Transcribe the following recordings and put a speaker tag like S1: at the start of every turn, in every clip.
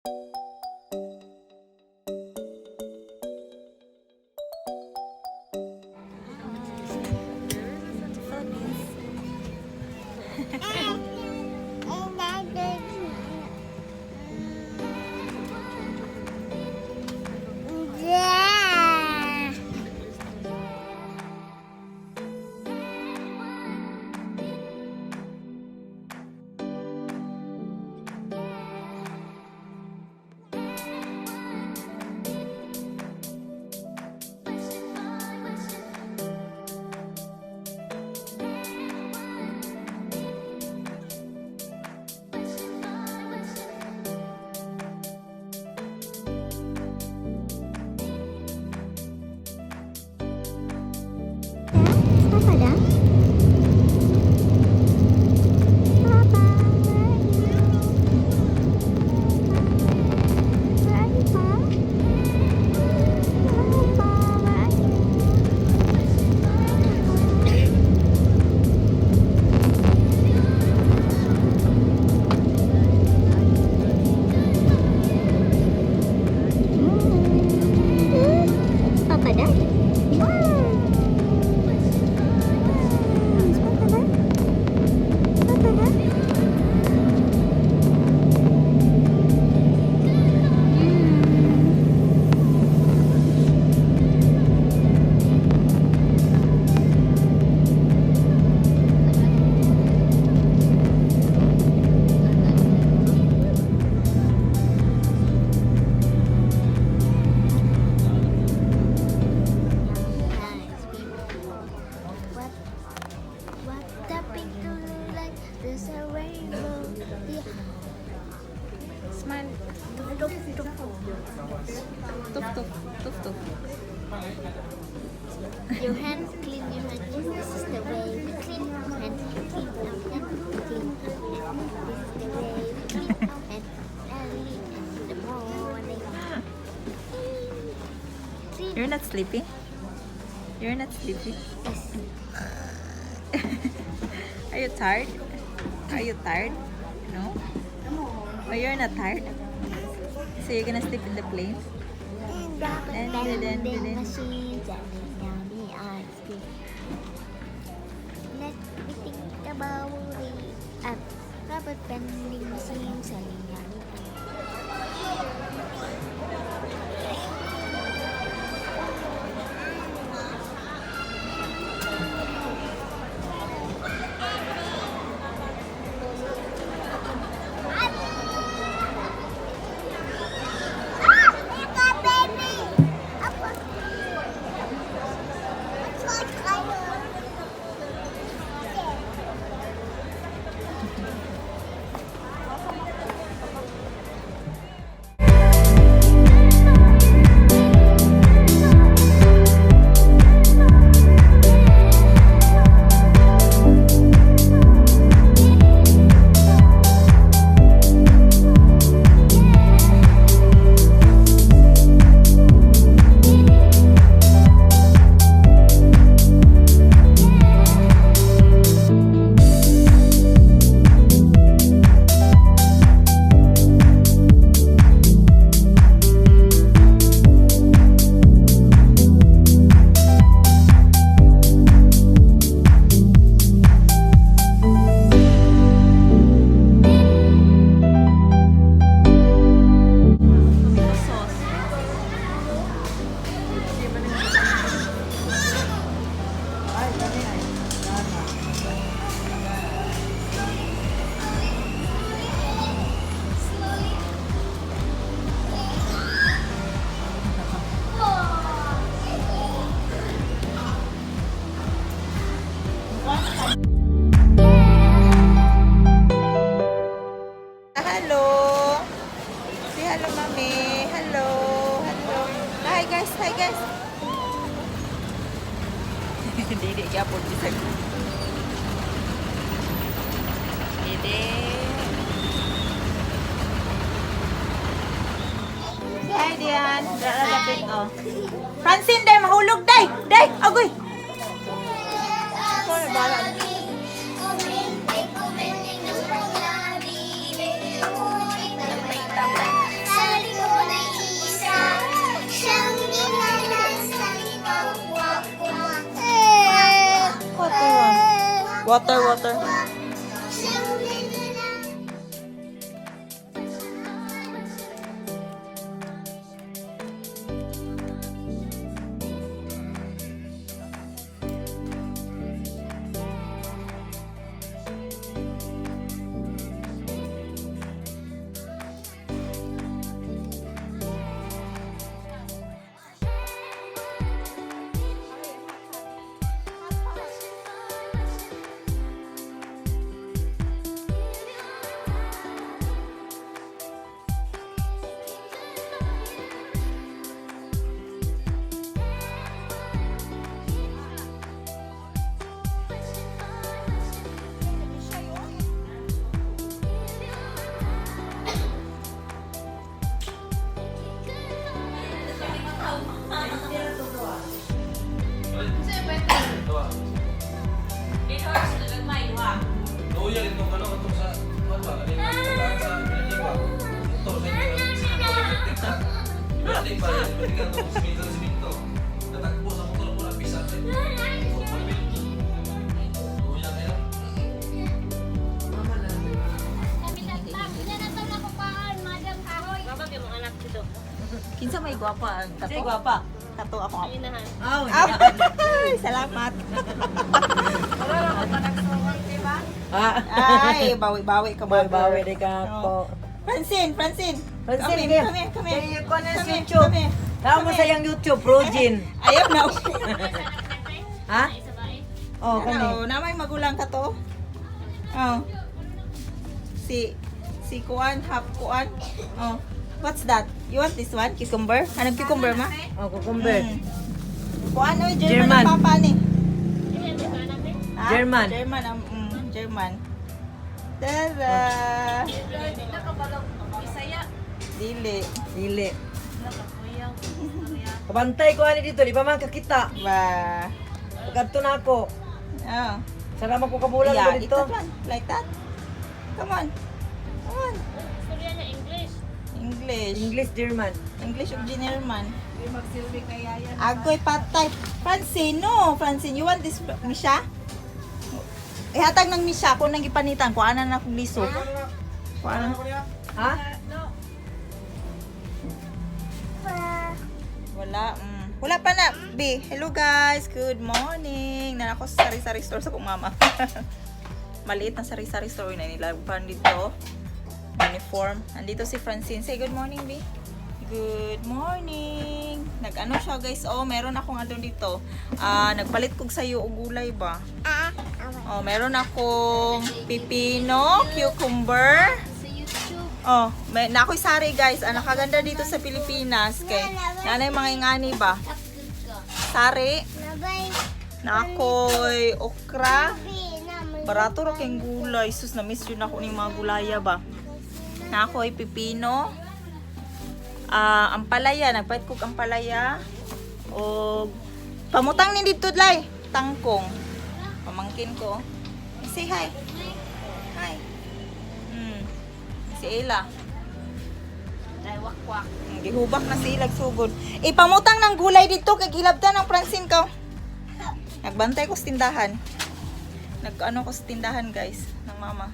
S1: Philippines.
S2: Yeah. Papa dah? Papa, where are you? Where are you, Pa? Papa, where are you? Papa dah? Wow. Papa dah? Papa dah? What happened to like there's a rainbow? Yeah.
S1: Smile.
S2: Tuk, tuk.
S1: Tuf, tuf, tuf, tuf.
S2: Your hand, clean your hand. This is the way we clean our hand. Clean our hand, clean our hand. This is the way we clean our hand. Early in the morning. Clean.
S1: You're not sleepy? You're not sleepy?
S2: Yes.
S1: Are you tired? Are you tired? No? Oh, you're not tired? So you're gonna sleep in the plane?
S2: And
S1: Dun, dun, dun,
S2: vending
S1: dun.
S2: machines and yummy ice cream. Let me think about it. Rubber vending machine selling yummy ice. Ah! Look at baby! Apa? What's
S1: Sauce. Hello. Say hello, Mommy. Hello. Hello. Hi, guys. Hi, guys. Dili gyapon bisag. Dili. Hi, Dian. Dara oh. Francine, day mahulog day. Day, agoy. Sorry, bala. Water, water.
S3: Luya itong ano, itong sa, ano ba, kanina, sa pinaliwa. Ito, sa Ibalik pa rin, ibalik ka itong siminto na siminto. Natagpo sa motor ko na pisa. Luya kaya.
S1: Kinsa may gwapa ang kato?
S4: Say gwapa.
S1: Kato ako.
S4: Aw,
S1: Ah, salamat.
S4: Ah.
S1: Ay, bawi-bawi ka ba?
S4: Bawi di ka po.
S1: Francine, Francine.
S4: Francine,
S1: Come
S4: kaya.
S1: here, come here, come here.
S4: Kaya ko na sa
S1: Come here,
S4: YouTube.
S1: come here.
S4: Tao mo sa iyang YouTube, Rogin.
S1: Ayaw na.
S4: Ha? Oh, kani.
S1: Ano, namay magulang ka to? Oh. Si Kuan, half Kuan. Oh. What's that? You want this one? Cucumber? Anong cucumber, ma?
S4: Oh, cucumber.
S1: Kuan, oy, German,
S4: German.
S1: ang papa ni. Ha?
S4: German.
S1: German, German. Tara. Dili.
S4: Dili. Kabantay ko ani dito, di pa man kakita.
S1: Ba.
S4: Pagkadto na ako.
S1: Oh.
S4: Sarama ko kabulan
S1: Yeah,
S4: ko dito.
S1: eat that one. Like that. Come on. Come on. English.
S4: English, German.
S1: English ug German. Agoy patay. Francine, no. Francine, you want this Misha? Ihatag ng Misha kung nang gipanitan ko ana na akong liso. Kuan.
S4: Ha?
S1: Wala. Wala pa na. B. Hello guys. Good morning. Nana ko sa sari-sari store sa kong mama. Maliit na sari-sari store na nilagpan dito. Uniform. Andito si Francine. Say good morning, B. Good morning. Nag-ano siya guys. Oh, meron akong ano dito. Ah, nagpalit kog sayo og gulay ba? Oh, meron akong pipino, cucumber.
S2: Sa YouTube.
S1: Oh, may na ako'y sari guys. Ang nakaganda dito sa Pilipinas kay nanay mga ingani ba?
S2: Upload ko.
S1: Sari, na ako'y okra. Barato ra kayong gulay. Sus, na-miss yun ako ning mga gulaya ba? Na ako'y pipino. Ah, ampalaya, nagpait kog ampalaya. O pamutang ni dito lay, tangkong. Pamangkin ko. Say hi. Hi. Si Ella.
S2: Ay, wakwak.
S1: Gihubak na sila sugod. Ipamutang ng gulay dito kay gilabdan ang Francine ko. Nagbantay ko sa tindahan. Nag-ano ko sa tindahan guys ng mama.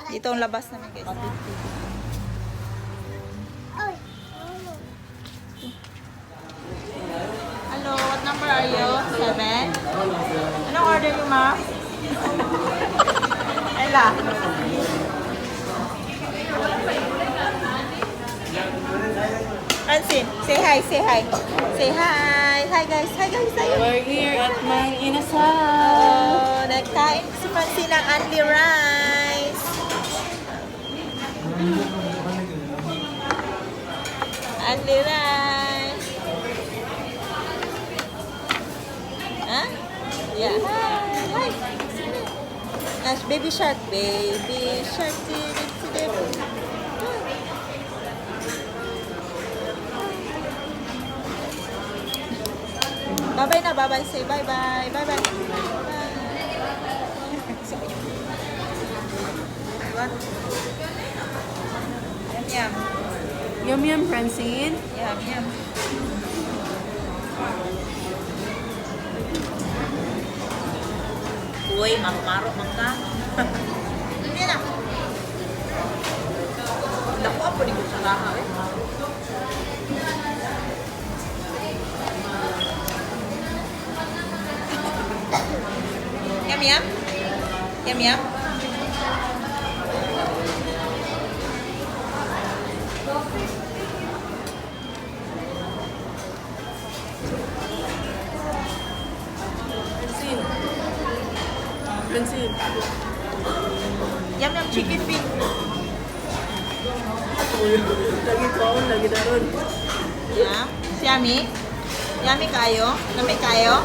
S1: Dito ang labas namin guys. Hello, what number are you? 7? Anong order niyo, ma? Ella. Francine, say hi, say hi. Say hi. Hi guys, hi guys, hi.
S5: We're here at Mang Inasal.
S1: Oh, nagkain si Francine ng only rice. Only rice. Huh? Yeah. Hi. Hi. Nash, baby shark. Baby shark. Dip, dip, dip. Bye-bye na, bye-bye. Say bye-bye. Bye-bye. Bye. Diba? Yum, yum.
S5: Yum yum, Francine.
S1: Yum, yum. Uy, maro-maro man ka. Hindi na. Dako po ni ko sa raha eh. Yum yum. Yum yum.
S5: Francine. Francine.
S1: Yum yum chicken feet.
S5: Lagi ko, lagi na ron.
S1: Yeah. Yummy. Yummy kayo. Lami kayo.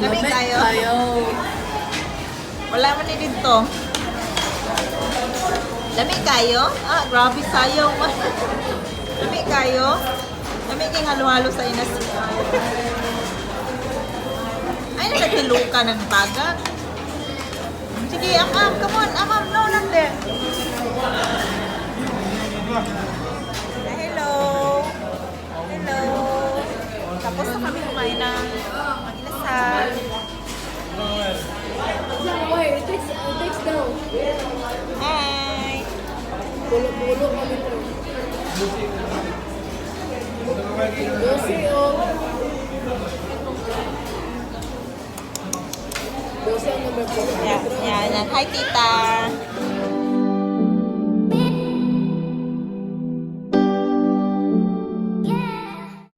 S1: Lami kayo.
S5: Kayo.
S1: Wala man ni dito. Lami kayo? Ah, grabe sayaw man. Lami kayo? Lami kay halo-halo sa inas. Ay, nagtiluka ng bagat. Sige, am-am, come on, am-am, no, not there. Hello. Hello. Tapos na kami kumain ng Mang Inasal.
S5: Wait, it takes down.
S1: Hi!
S5: Bulo-bulo kami to. 12 o. 12 ang number ko.
S1: Yeah. Hi, Tita.